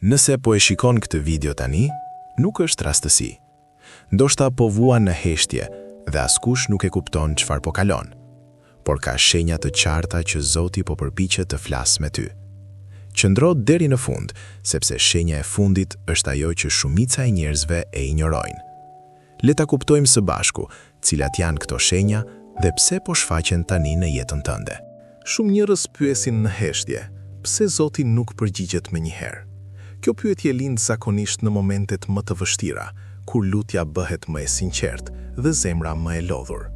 Nëse po e shikon këtë video tani, nuk është rastësi. Ndoshta po vuan në heshtje dhe askush nuk e kupton çfarë po kalon. Por ka shenja të qarta që Zoti po përpiqet të flasë me ty. Qëndro deri në fund, sepse shenja e fundit është ajo që shumica e njerëzve e injorojnë. Le ta kuptojmë së bashku cilat janë këto shenja dhe pse po shfaqen tani në jetën tënde. Shumë njerëz pyesin në heshtje, pse Zoti nuk përgjigjet menjëherë? Kjo pyetje lind zakonisht në momentet më të vështira, kur lutja bëhet më e sinqertë dhe zemra më e lodhur.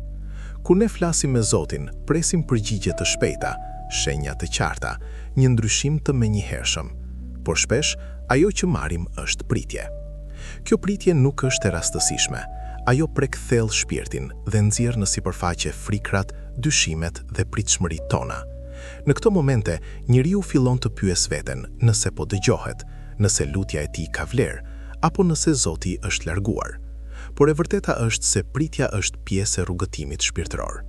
Kur ne flasim me Zotin, presim përgjigje të shpejta, shenja të qarta, një ndryshim të menjëhershëm. Por shpesh, ajo që marrim është pritje. Kjo pritje nuk është e rastësishme. Ajo prek thellë shpirtin dhe nxjerr në sipërfaqe frikrat, dyshimet dhe pritshmëritë tona. Në këto momente, njeriu fillon të pyesë veten nëse po dëgjohet, nëse lutja e tij ka vlerë, apo nëse Zoti është larguar. Por e vërteta është se pritja është pjesë e rrugëtimit shpirtëror.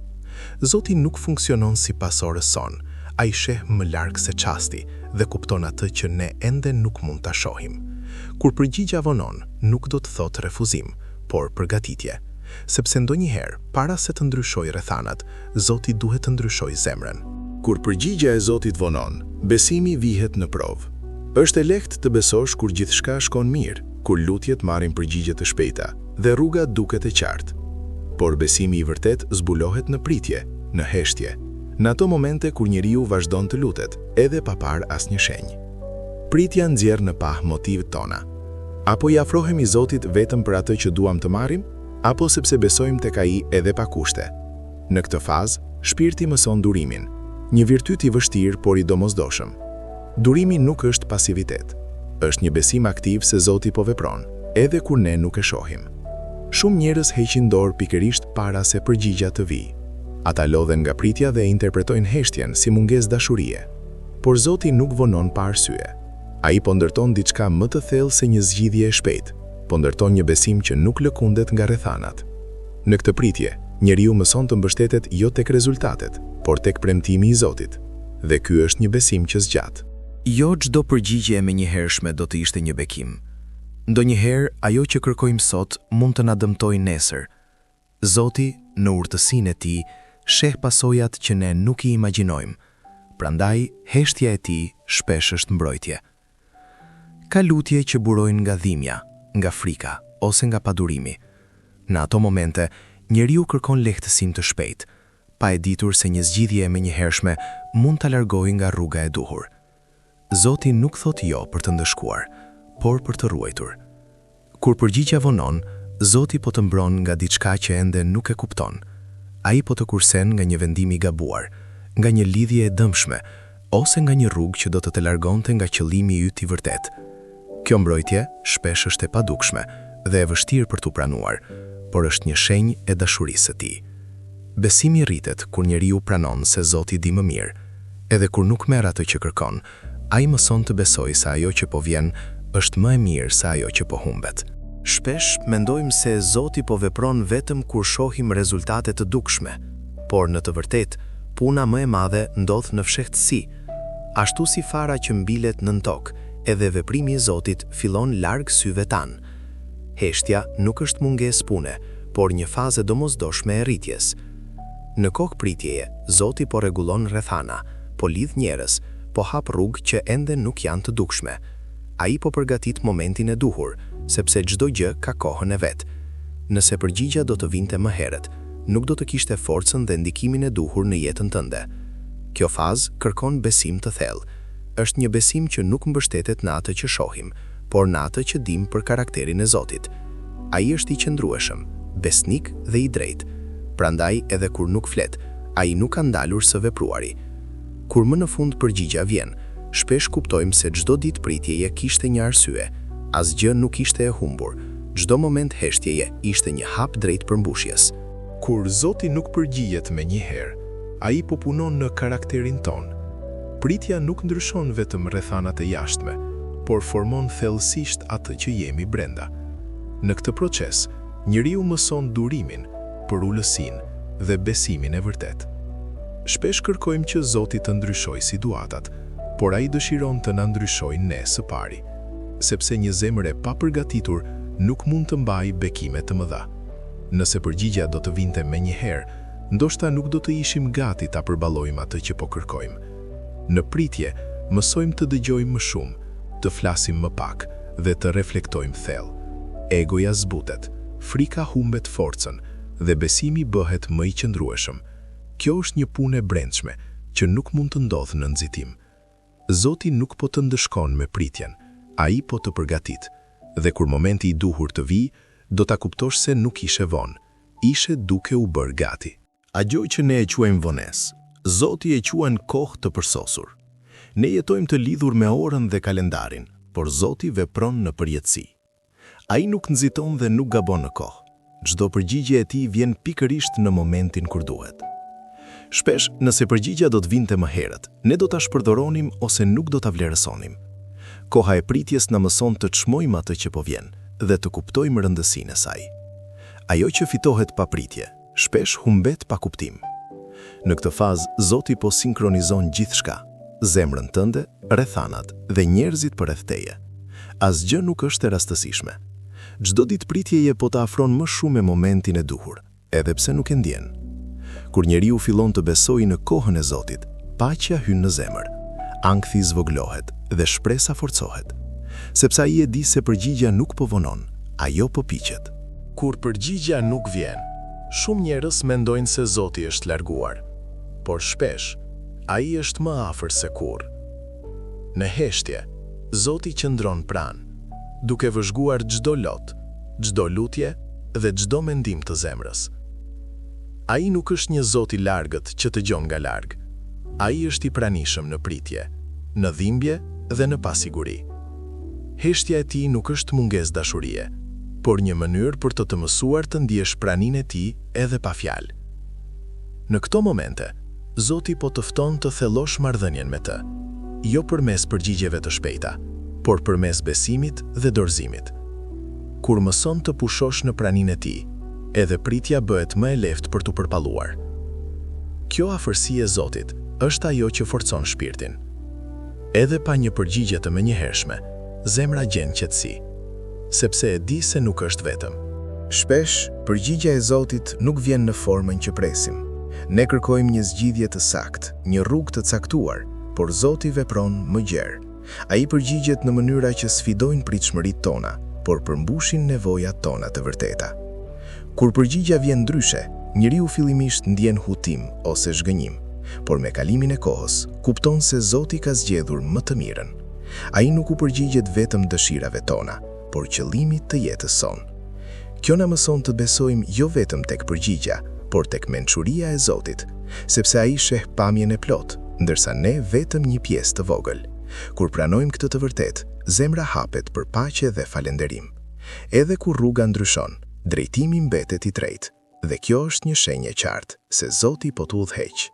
Zoti nuk funksionon sipas orës sonë, ai sheh më larg se çasti dhe kupton atë që ne ende nuk mund ta shohim. Kur përgjigja vonon, nuk do të thotë refuzim, por përgatitje. Sepse ndonjëherë, para se të ndryshojë rrethanat, Zoti duhet të ndryshojë zemrën. Kur përgjigja e Zotit vonon, besimi vihet në provë. Është e lehtë të besosh kur gjithçka shkon mirë, kur lutjet marrin përgjigje të shpejta dhe rruga duket e qartë. Por besimi i vërtetë zbulohet në pritje, në heshtje, në ato momente kur njeriu vazhdon të lutet, edhe pa parë asnjë shenjë. Pritja nxjerr në pah motivet tona. A po i afrohemi Zotit vetëm për atë që duam të marrim, apo sepse besojmë tek Ai edhe pa kushte? Në këtë fazë, shpirti mëson durimin, një virtyt i vështirë por i domosdoshëm. Durimi nuk është pasivitet. Është një besim aktiv se Zoti po vepron, edhe kur ne nuk e shohim. Shumë njerëz heqin dorë pikërisht para se përgjigja të vijë. Ata lodhen nga pritja dhe e interpretojnë heshtjen si mungesë dashurie. Por Zoti nuk vonon pa arsye. Ai po ndërton diçka më të thellë se një zgjidhje e shpejtë, po ndërton një besim që nuk lëkundet nga rrethanat. Në këtë pritje, njeriu mëson të mbështetet jo tek rezultatet, por tek premtimi i Zotit. Dhe ky është një besim që zgjat. Jo çdo përgjigje e menjëhershme do të ishte një bekim. Ndonjëherë, ajo që kërkojmë sot mund të na dëmtojë nesër. Zoti, në urtësinë e tij, sheh pasojat që ne nuk i imagjinojmë. Prandaj, heshtja e tij shpesh është mbrojtje. Ka lutje që burojnë nga dhimbja, nga frika ose nga padurimi. Në ato momente, njeriu kërkon lehtësim të shpejtë, pa e ditur se një zgjidhje e menjëhershme mund ta largojë nga rruga e duhur. Zoti nuk thotë jo për të ndëshkuar, por për të ruajtur. Kur përgjigja vonon, Zoti po të mbron nga diçka që ende nuk e kupton. Ai po të kursen nga një vendim i gabuar, nga një lidhje e dëmshme, ose nga një rrugë që do të të largonte nga qëllimi yt i vërtetë. Kjo mbrojtje shpesh është e padukshme dhe e vështirë për t'u pranuar, por është një shenjë e dashurisë së tij. Besimi rritet kur njeriu pranon se Zoti di më mirë. Edhe kur nuk merr atë që kërkon, ai mëson të besojë se ajo që po vjen është më e mirë se ajo që po humbet. Shpesh mendojmë se Zoti po vepron vetëm kur shohim rezultate të dukshme, por në të vërtetë, puna më e madhe ndodh në fshehtësi. Ashtu si fara që mbillet nën tokë, edhe veprimi i Zotit fillon larg syve tanë. Heshtja nuk është mungesë pune, por një fazë e domosdoshme e rritjes. Në kohë pritjeje, Zoti po rregullon rrethana, po lidh njerëz, po hap rrugë që ende nuk janë të dukshme. Ai po përgatit momentin e duhur, sepse çdo gjë ka kohën e vet. Nëse përgjigja do të vinte më herët, nuk do të kishte forcën dhe ndikimin e duhur në jetën tënde. Kjo fazë kërkon besim të thellë. Është një besim që nuk mbështetet në atë që shohim, por në atë që dimë për karakterin e Zotit. Ai është i qëndrueshëm, besnik dhe i drejtë. Prandaj edhe kur nuk flet, ai nuk ka ndalur së vepruari. Kur më në fund përgjigja vjen, shpesh kuptojmë se çdo ditë pritjeje kishte një arsye, asgjë nuk ishte e humbur, çdo moment heshtjeje ishte një hap drejt përmbushjes. Kur Zoti nuk përgjigjet menjëherë, Ai po punon në karakterin tonë. Pritja nuk ndryshon vetëm rrethanat e jashtme, por formon thellësisht atë që jemi brenda. Në këtë proces, njeriu mëson durimin, përulësinë dhe besimin e vërtetë. Shpesh kërkojmë që Zoti të ndryshojë situatat, por Ai dëshiron të na ndryshojë ne së pari. Sepse një zemër e papërgatitur nuk mund të mbajë bekime të mëdha. Nëse përgjigja do të vinte menjëherë, ndoshta nuk do të ishim gati ta përballojmë atë që po kërkojmë. Në pritje, mësojmë të dëgjojmë më shumë, të flasim më pak dhe të reflektojmë thellë. Egoja zbutet, frika humbet forcën dhe besimi bëhet më i qëndrueshëm. Kjo është një punë e brendshme që nuk mund të ndodhë në nxitim. Zoti nuk po të ndëshkon me pritjen, Ai po të përgatit. Dhe kur momenti i duhur të vijë, do ta kuptosh se nuk ishe vonë, ishe duke u bërë gati. Ajo që ne e quajmë vonesë, Zoti e quan kohë të përsosur. Ne jetojmë të lidhur me orën dhe kalendarin, por Zoti vepron në përjetësi. Ai nuk nxiton dhe nuk gabon në kohë. Çdo përgjigje e tij vjen pikërisht në momentin kur duhet. Shpesh, nëse përgjigja do të vinte më herët, ne do ta shpërdoronim ose nuk do ta vlerësonim. Koha e pritjes na mëson të çmojmë atë që po vjen dhe të kuptojmë rëndësinë e saj. Ajo që fitohet pa pritje, shpesh humbet pa kuptim. Në këtë fazë, Zoti po sinkronizon gjithçka, zemrën tënde, rrethanat dhe njerëzit përreth teje. Asgjë nuk është e rastësishme. Çdo ditë pritjeje po të afron më shumë me momentin e duhur, edhe pse nuk e ndjen. Kur njeriu fillon të besojë në kohën e Zotit, paqja hyn në zemër, ankthi zvogëlohet dhe shpresa forcohet. Sepse ai e di se përgjigja nuk po vonon, ajo po piqet. Kur përgjigja nuk vjen, shumë njerëz mendojnë se Zoti është larguar. Por shpesh, Ai është më afër se kurrë. Në heshtje, Zoti qëndron pranë, duke vëzhguar çdo lot, çdo lutje dhe çdo mendim të zemrës. Ai nuk është një Zot i largët që dëgjon nga larg. Ai është i pranishëm në pritje, në dhimbje dhe në pasiguri. Heshtja e tij nuk është mungesë dashurie, por një mënyrë për të të mësuar të ndjesh praninë e tij edhe pa fjalë. Në këto momente, Zoti po të fton të thellosh marrëdhënien me të, jo përmes përgjigjeve të shpejta, por përmes besimit dhe dorëzimit. Kur mëson të pushosh në praninë e tij, edhe pritja bëhet më e lehtë për t'u përballuar. Kjo afërsi e Zotit është ajo që forcon shpirtin. Edhe pa një përgjigje të menjëhershme, zemra gjen qetësi, sepse e di se nuk është vetëm. Shpesh, përgjigja e Zotit nuk vjen në formën që presim. Ne kërkojmë një zgjidhje të saktë, një rrugë të caktuar, por Zoti vepron më gjerë. Ai përgjigjet në mënyra që sfidojnë pritshmëritë tona, por përmbushin nevojat tona të vërteta. Kur përgjigja vjen ndryshe, njeriu fillimisht ndjen hutim ose zhgënjim, por me kalimin e kohës, kupton se Zoti ka zgjedhur më të mirën. Ai nuk u përgjigjet vetëm dëshirave tona, por qëllimit të jetës sonë. Kjo na mëson të besojmë jo vetëm tek përgjigja, por tek mençuria e Zotit, sepse Ai sheh pamjen e plotë, ndërsa ne vetëm një pjesë të vogël. Kur pranojmë këtë të vërtetë, zemra hapet për paqe dhe falënderim. Edhe kur rruga ndryshon, drejtimi mbetet i drejtë, dhe kjo është një shenjë e qartë se Zoti po të udhëheq.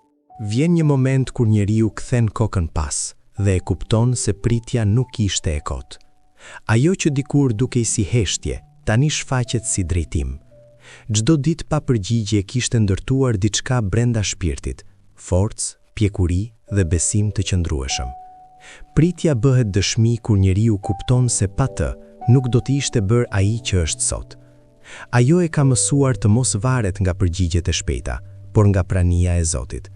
Vjen një moment kur njeriu kthen kokën pas dhe e kupton se pritja nuk ishte e kotë. Ajo që dikur dukej si heshtje, tani shfaqet si drejtim. Çdo ditë pa përgjigje kishte ndërtuar diçka brenda shpirtit, forcë, pjekuri dhe besim të qëndrueshëm. Pritja bëhet dëshmi kur njeriu kupton se pa të, nuk do të ishte bërë ai që është sot. Ajo e ka mësuar të mos varet nga përgjigjet e shpejta, por nga prania e Zotit.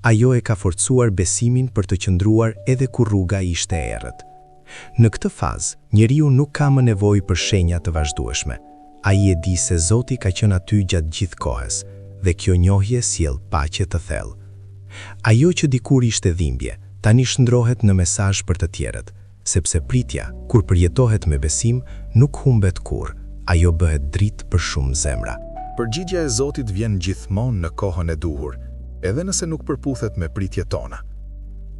Ajo e ka forcuar besimin për të qëndruar edhe kur rruga ishte e errët. Në këtë fazë, njeriu nuk ka më nevojë për shenja të vazhdueshme. Ai e di se Zoti ka qenë aty gjatë gjithë kohës dhe kjo njohje sjell paqe të thellë. Ajo që dikur ishte dhimbje, tani shndërrohet në mesazh për të tjerët, sepse pritja, kur përjetohet me besim, nuk humbet kurrë, ajo bëhet dritë për shumë zemra. Përgjigja e Zotit vjen gjithmonë në kohën e duhur, edhe nëse nuk përputhet me pritjet tona.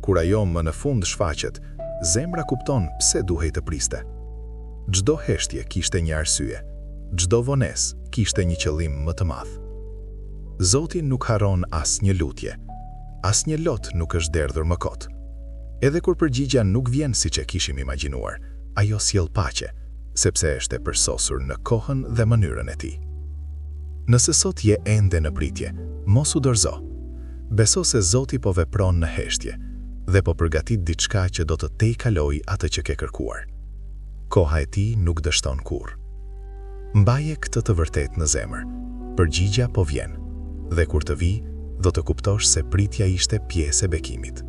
Kur ajo më në fund shfaqet, zemra kupton pse duhej të priste. Çdo heshtje kishte një arsye, çdo vonesë kishte një qëllim më të madh. Zoti nuk harron asnjë lutje, asnjë lot nuk është derdhur më kot. Edhe kur përgjigja nuk vjen siç e kishim imagjinuar, ajo sjell paqe, sepse është e përsosur në kohën dhe mënyrën e tij. Nëse sot je ende në pritje, mos u dorëzo. Beso se Zoti po vepron në heshtje dhe po përgatit diçka që do të tejkalojë atë që ke kërkuar. Koha e tij nuk dështon kurrë. Mbaje këtë të vërtetë në zemër. Përgjigja po vjen. Dhe kur të vijë, do të kuptosh se pritja ishte pjesë e bekimit.